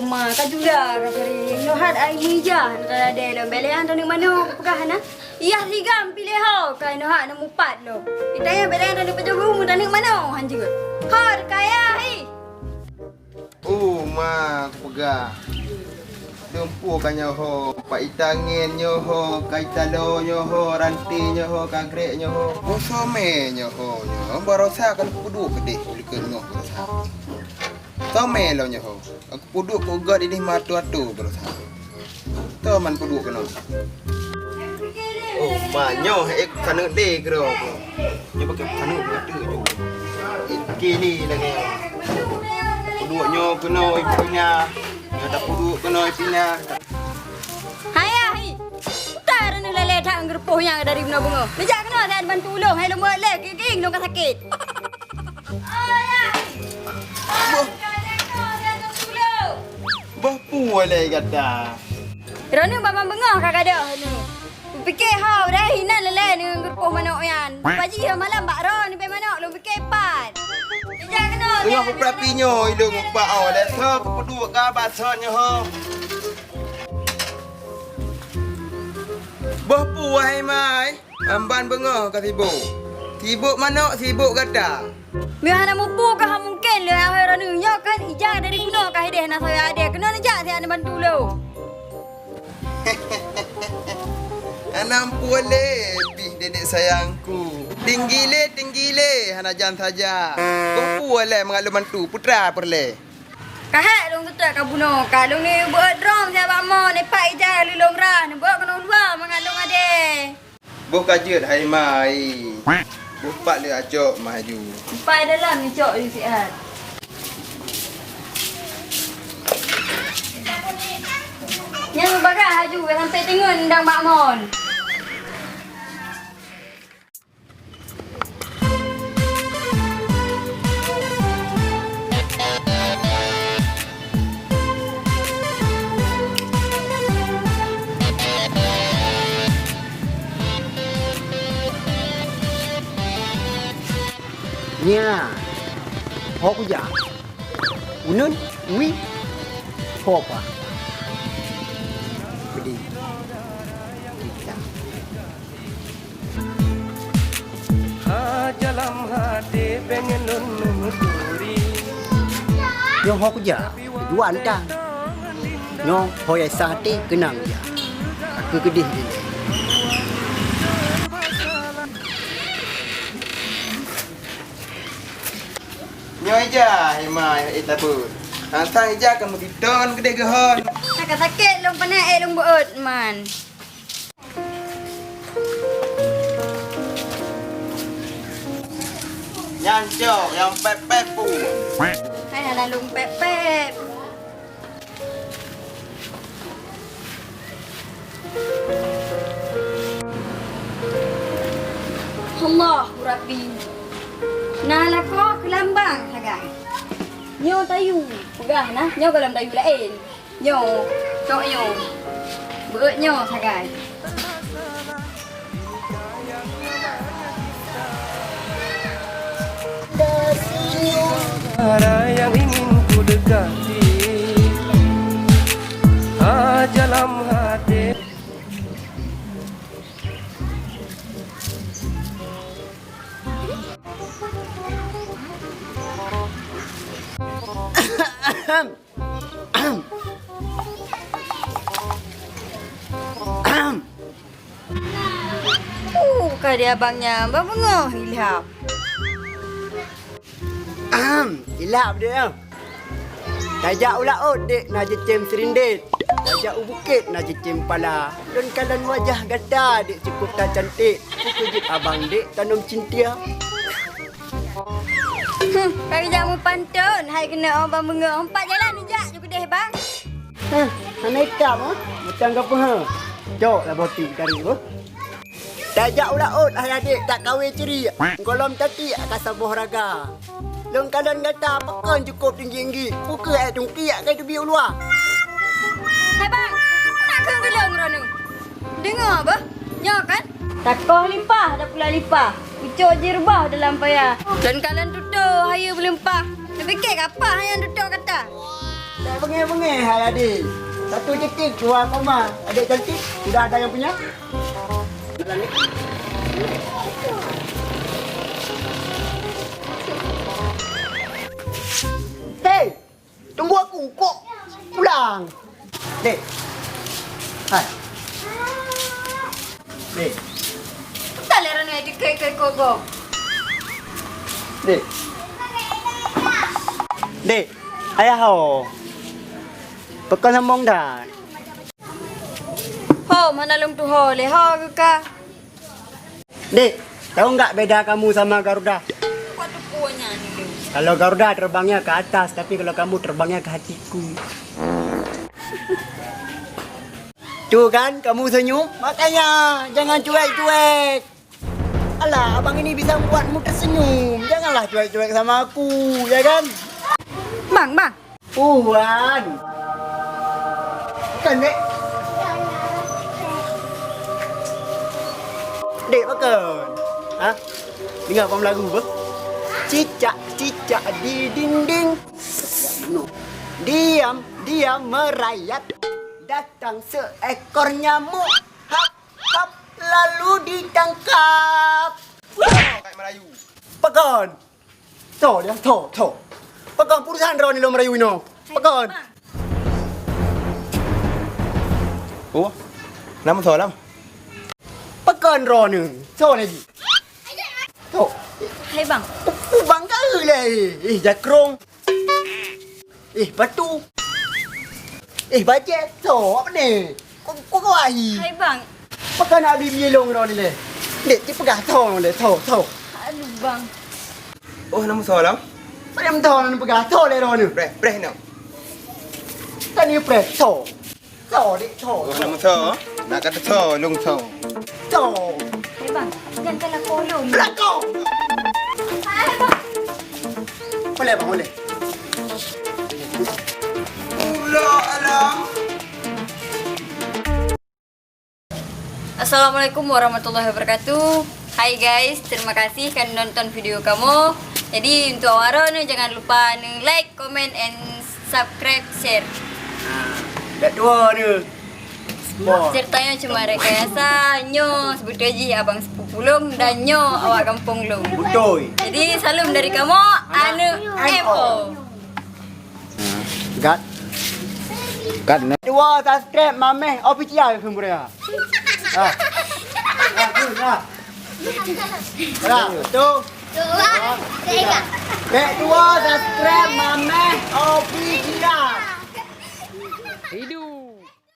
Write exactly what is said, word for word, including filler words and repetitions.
Ma, ka jula ka sering. Nohat ai mija na ladée lom. Belean taneuk manoe peugah na. Iyah sigam piléh ho ka nohat na mupat lom. Itanya belean taneuk pajoh geumu taneuk manoe han jeuet. Hot kaya hi. Oh, ma, kupeugah. Lumpoe ka nyoe ho, pat ita angén nyoe ho, ka ita lo nyoe ho, ranté nyoe ho, ka grek nyoe ho. Boh somé nyoe ho nyoe, barosa ka lôn peuduek keudeh u likot nyoe barosa. Somé lom nyoe ho, aku peuduek keu gét ideh meuatoe-atoe barosa. Toh man peuduek keunoe. Oh, ma nyoe, eh, keuneuk lé keudroe. Nyoe pakai keuneuk meuteuk ju. Eh, kili lagèe. Peuduek nyoe keunoe ipina. Nyoe tapeuduek keunoe ipina. Hai, hai. Utai reuneuh lélé that ngeureupoh nyang dari bunoe beungoh. Neujak keunoe dan bantu ulôn, hai lôn buet lé, giging lôn ka sakét. Boh. Boh peue lé gata? Droeneuh bak ban beungoh ka gadôh nyoe. Kupike hau deh, inan lelé nyoe geurupoh manok nyan. Paji malam bak droe nibak manok lôn pike pat. Ija keunoe. Teungoh kupeurat pinyoe ilôn upak oh, lé soe kupeuduek ka basot nyoe ho. Boh peue hai mai? Amban beungoh ka sibok. Sibok manok, sibok gata. Meuhana mupu ka mungken lé ahai raneu nyoe kan ija dari bunoe ka hideh na saya adé keunoe neujak saya bantu lom. Hana mupu lé pih dedek sayangku. Tinggi lé, tinggi lé, hana jan saja. Kok pu lé mangat lôn bantu putra peureulée. Kahek lôn seutôt ka bunoe ka lôn ni beuet drom saya bak mon ipak ija lulong rah neubeuet keunoe luwa mangat lôn adé. Boh ka jeuet hai mai. Boh pat le acok mah aju. Pai dalam ni cok di siat. Nyan bagah aju sampai tengun dang bak mon. Nya, hok uja. Unun, ui, hok pa. Pedih. Kita. Hanya lam hati pengen lun menyusuri. Nyoe ho kuja, dua antang. Nyoe ho yai sa hati keunang kuja. Aku keudeh dilèe. Nyoe ija, Hema, eh, tabeuet. Sang-sang ija ka meuditon keudeh geuhon. Sakét-sakét lôn peunaék, eh, lôn beuet man. Nyan cok nyang pép-pép pu. Hai hana lôn pép-pép. Allahu Rabbi. Na lakoe keulambang sagai. Nyoe tayue peugah na, nyoe gohlom tayue laén. Nyoe, cok nyoe. Beuet nyoe sagai. Ada yang ingin ku dekati, hanya lam hati. Uh, ka di abang nyan, ba beungoh ilham. Ahem, ilham deh, ya. Tajak u laôt, dek, na cicém sirindét. Tajak u bukét, na cicém pala. Lôn kalon wajah gata, dek, cukup tacantik. Peue keu jeuet abang, dek, tanom cintia. Hmm, ka geujak meupanton, hai keuneuk oh bang beungoh. Empat jalan neujak ju keudeh, bang. Hah, hana itam, oh. Macam ka peuhe. Cok lah boh ti kari, boh. Tajak u laôt, hai adék, tak kawé ciri. Gohlom tatiek ka saboh raga. Lôn kalon gata, pakon cukup tinggi-tinggi. Peue keu hai tungkiek ka teubiet u luwa. Hai bang, nak keu geulong droeneuh. Deungoe beuh, nyoe kan? Takoh lipah, tapula lipah. Ucok jih reubah dalam paya. Dan kalon tutoe hayeue beulimpah. Neupike kapah nyang tutoe gata. Bengeh-bengeh hai adik. Satu cetik, dua koma. Adik cantik, sudah ada yang punya? Hei! Tunggu aku, kok pulang. Dek. Hai. Dek. Tak leren ya dikek-kek kok. Dek. Dek, ayah ho. Pekan sambung dah. Ho, mana lung tu ho le ho ke ka? Dek, tahu nggak beda kamu sama Garuda? Kalau Garuda terbangnya ke atas, tapi kalau kamu terbangnya ke hatiku. Tuh kan, kamu senyum, makanya jangan cuek-cuek. Alah, abang ini bisa membuatmu tersenyum. Janganlah cuek-cuek sama aku, ya kan? Bang, bang. Uwan. Bukan, Dek. Dek, bukan. Ha? Dengar apa lagu apa? Cicak, cicak di dinding. Diam, diam merayap. Datang seekor nyamuk. Hap, hap, lalu ditangkap. Melayu. Pegon. Tho dia, tho, tho. Pegon putusan droe ni lôn merayu inoe. Pegon. Oh. Nama soalam? Pegon droe ni. Tho lagi. Tho. Hai bang. Bang kau leh. Eh, jakrong. Eh, batu. Eh, bajée. Tho, apa ni? Kau, kau, kau ahi. Hai bang. Pekan nak beli bielong droe ni leh. Dek, cik peugah tho leh, tho, tho. Aduh bang. Oh, nama soalam? Pada tho nak peugah tho leh droe ni. Breh, breh nak. Kan ni breh tho. Tho, dek tho. Oh, nama tho? Nak kata tho, long tho. Tho. Hai bang, jangan kalah kolong. Belakang. Hai bang. Boleh bang, boleh. Pula alam. Assalamualaikum warahmatullahi wabarakatuh. Hai guys, terima kasih kan nonton video kamu. Jadi untuk awak ni jangan lupa ni like, comment and subscribe, share. Ha, dah dua ni. Ceritanya cuma rekayasa, nyoe sebetul ji abang sepupu long dan nyoe awak kampung long. Betul. Jadi salam dari kamu, aneuk M O. Gat. Gat ni. Dua subscribe Mameh Official Sumberia. Ha. Ha, ha. Dah, satu. Dua, tiga. Dek dua subscribe Mameh Official.